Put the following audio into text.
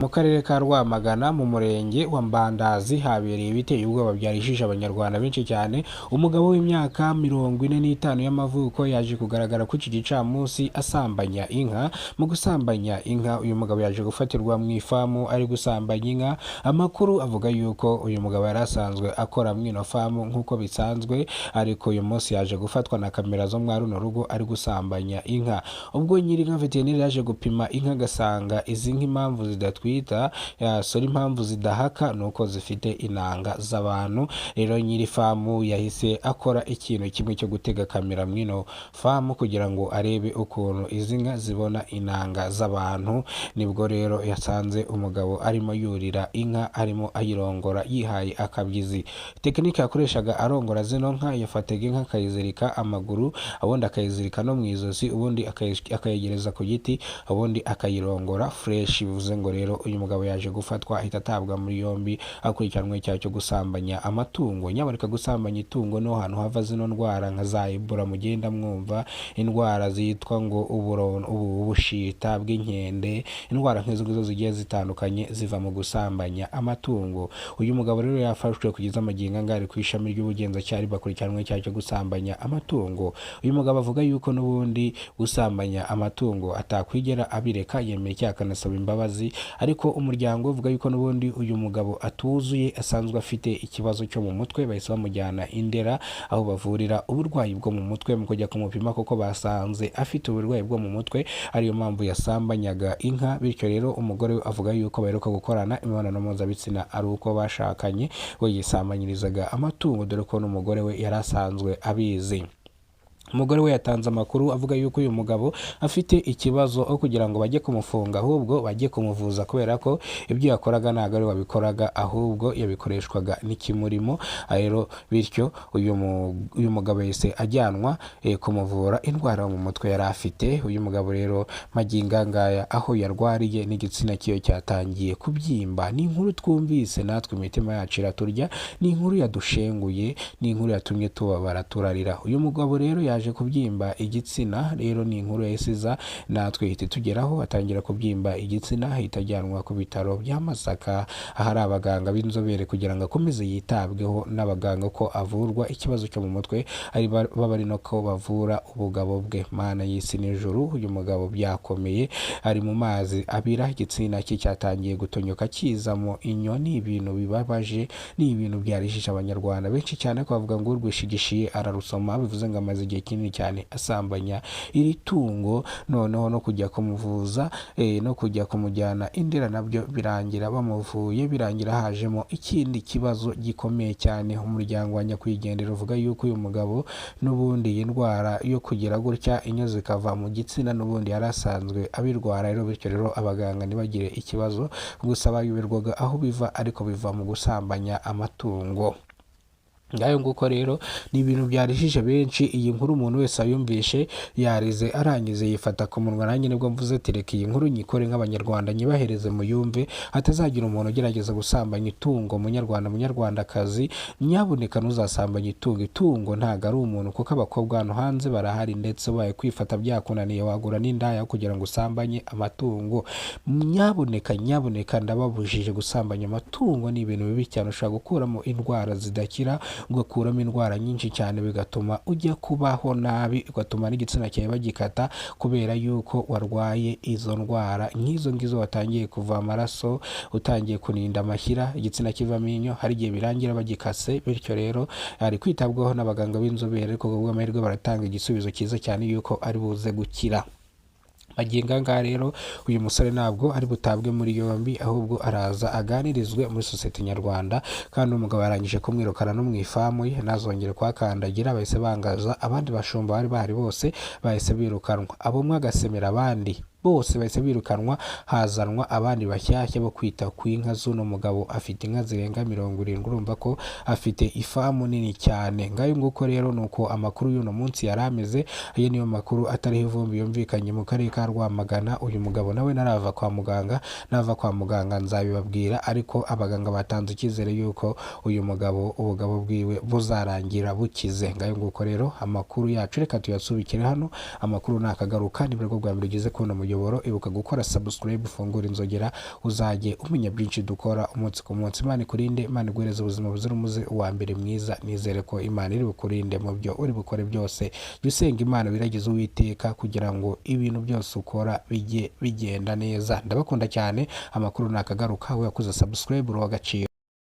Mu karere ka Rwamagana mu murenge wa Mbandazi habereye ibiteye ubwoba byarijije abanyarwanda benshi cyane. Umugabo w'imyaka 45 y'amavuko yaje kugaragara ku iki gicamunsi asambanya inka. Mu gusambanya inka, uyu mugabo yaje gufatirwa mu ifamu ari gusambanya inka. Amakuru avuga yuko uyu mugabo yari asanzwe akora muri ino famu nk'uko bisanzwe, ariko uyu munsi yaje gufatwa na kamera zo mwa runo rugo ari gusambanya inka. Ubwo nyir'inka veterineri yaje gupima inka agasanga izi nka impamvu zidatwita, sorry, impamvu zidahaka ni uko zifite inanga z'abantu. Rero nyiri famu yahise akora ikintu kimwe cyo gutega kamera mw'ino famu kugira ngo arebe ukuntu izi nka zibona inanga z'abantu. Nibwo rero yasanze umugabo arimo yurira inka, arimo ayirongora yihaye akabyizi. Tekinike yakoreshaga arongora zino nka, yafataga inka akayizirika amaguru, ubundi akayizirika no mu ijosi, ubundi akayegereza ku giti, ubundi akayirongora fresh. Bivuze ngo rero uyu mugabo yaje gufatwa ahita atabwa muri yombi akurikiranwe icyaha cyo gusambanya amatungo. Nyamuneka, gusambanya itungo no hantu hava zino ndwara nka za Ebola mugenda mwumva, indwara zitwa ngo ubushita bw'inkende, indwara nk'izo ngizo zigiye zitandukanye ziva mu gusambanya amatungo. Uyu mugabo rero yafashwe, kugeza amagingo anga ari ku ishami ry'ubugenzacyaha bakurikiranwe icyaha cyo gusambanya amatungo. Uyu mugabo avuga yuko n'ubundi gusambanya amatungo atakwigera abireka, yemeye icyaha akanasaba imbabazi, ariko umuryango uvuga yuko n'ubundi uyu mugabo atuzuye, asanzwe afite ikibazo cyo mu mutwe. Bahise bamujyana i Ndera aho bavurira uburwayi bwo mu mutwe. Mu kujya kumupima kuko basanze afite uburwayi bwo mu mutwe, ariyo mpamvu yasambanyaga inka. Bityo rero umugore we avuga yuko baheruka gukorana imibonano mpuzabitsina ari uko bashakanye, we yisambanyirizaga amatungo, dore ko n'umugore we yari asanzwe abizi. Umugore we yatanze amakuru avuga yuko uyu mugabo afite ikibazo, aho kugira ngo bajye kumufunga ahubwo bajye kumuvuza, kubera ko ibyo yakoraga ntabwo ari we wabikoraga, ahubwo yabikoreshwaga n'ikimurimo. Rero bityo uyu mugabo yahise ajyanwa kumuvura indwara yo mu mutwe yari afite. Uyu mugabo rero magingo aya aho yarwariye n'igitsina cyiwe cyatangiye kubyimba. Ni inkuru twumvise natwe imitima yacu iraturya, ni inkuru yadushenguye, ni inkuru yatumye tubabara turarira. Uyu mugabo rero yaje kubyimba igitsina. Rero ni inkuru yahise iza natwe ihita itugeraho, atangira kubyimba igitsina, ahita ajyanwa ku bitaro bya Masaka ahari abaganga b'inzobere kugira ngo akomeze yitabweho n'abaganga ko avurwa ikibazo cyo mu mutwe, ari baba ari no ko bavura ubugabo bwe. Mana y'isi n'ijuru, uyu mugabo byakomeye, ari mu mazi abira, igitsina cye cyatangiye gutonyoka kizamo inyo. Ni ibintu bibabaje, ni ibintu byarijije abanyarwanda benshi cyane, ko bavuga ngo urwishigishiye ararusoma. Bivuze ngo amaze igihe kinini cyane asambanya iri tungo, noneho no kujya kumuvuza, no kujya kumujyana i Ndera nabyo birangira bamuvuye, birangira hajemo ikindi kibazo gikomeye cyane. Umuryango wa nyakwigendera uvuga yuko uyu mugabo n'ubundi iyi ndwara yo kugira gutya inyo zikava mu gitsina n'ubundi yari asanzwe abirwara. Rero bityo rero abaganga ntibagire ikibazo, gusa bayoberwaga aho biva, ariko biva mu gusambanya amatungo. Ngayo nguko rero ni ibintu byarijije benshi. Iyi nkuru umuntu wese ayumvishe yarize, arangize yifata ku munwa. Nanjye nibwo mvuze ati reka iyi nkuru nyikore nk'abanyarwanda nyibahereze muyumve, hatazagira umuntu ugerageza gusambanya itungo. Munyarwanda, munyarwandakazi, nyabuneka ntuzasambanye itungo. Itungo ntabwo ari umuntu, kuko abakobwa hano hanze barahari, ndetse ubaye kwifata byakunaniye wagura n'indaya kugira ngo usambanye amatungo. Nyabuneka, nyabuneka, ndababujije gusambanya amatungo, ni ibintu bibi cyane. Ushobora gukuramo indwara zidakira, ugakuramo indwara nyinshi cyane, bigatuma ujya kubaho nabi, ugatuma n'igitsina cyawe bagikata kubera yuko warwaye izo ndwara nk'izo ngizo, watangiye kuva amaraso, utangiye kuninda amashyira, igitsina kivamo inyo, hari igihe birangira bagikase. Bityo rero ari kwitabwaho n'abaganga b'inzobere, ariko ku bw'amahirwe baratanga igisubizo cyiza cyane yuko ari buze gukira. Magingo aya ngaya rero uyu musore ntabwo ari butabwe muri yombi, ahubwo araza aganirizwe muri sosiyete nyarwanda. Kandi umugabo yarangije kumwirukana no mu ifamu ye, ntazongere kuhakandagira. Bahise bangaza abandi bashumba bari bahari, bose bahise birukanwa, abo umwe agasemera abandi, bose bahise birukanwa, hazanwa abandi bashyashya bo kwita ku inka z'uno mugabo. Afite inka zirenga 70, urumva ko afite ifamu nini cyane. Ngayo nguko rero ni uko amakuru y'uno munsi yari ameze. Ayo niyo makuru atariho ivumbi yumvikanye mu karere ka Rwamagana. Uyu mugabo nawe narava kwa muganga, nava kwa muganga nzabibabwira, ariko abaganga batanze icyizere yuko uyu mugabo ubugabo bwiwe buzarangira bukize. Ngayo nguko rero amakuru yacu reka tuyasubikire hano. Amakuru nakagaruka. Ni bwo bwa mbere ugeze kubona mu muyoboro. Ibuka gukora subscribe, ufungura inzogera, uzajye umenya byinshi dukora umunsi ku munsi. Imana ikurinde, Imana iguhereze ubuzima buzira umuze. Uwa mbere mwiza, nizere ko Imana iri bukurinde mu byo uri bukore byose. Jya usenga Imana, wiragize Uwiteka kugira ngo ibintu byose ukora bijye bigenda neza. Ndabakunda cyane. Amakuru nakagaruka. We wakoze subscribe, uri uw'agaciro.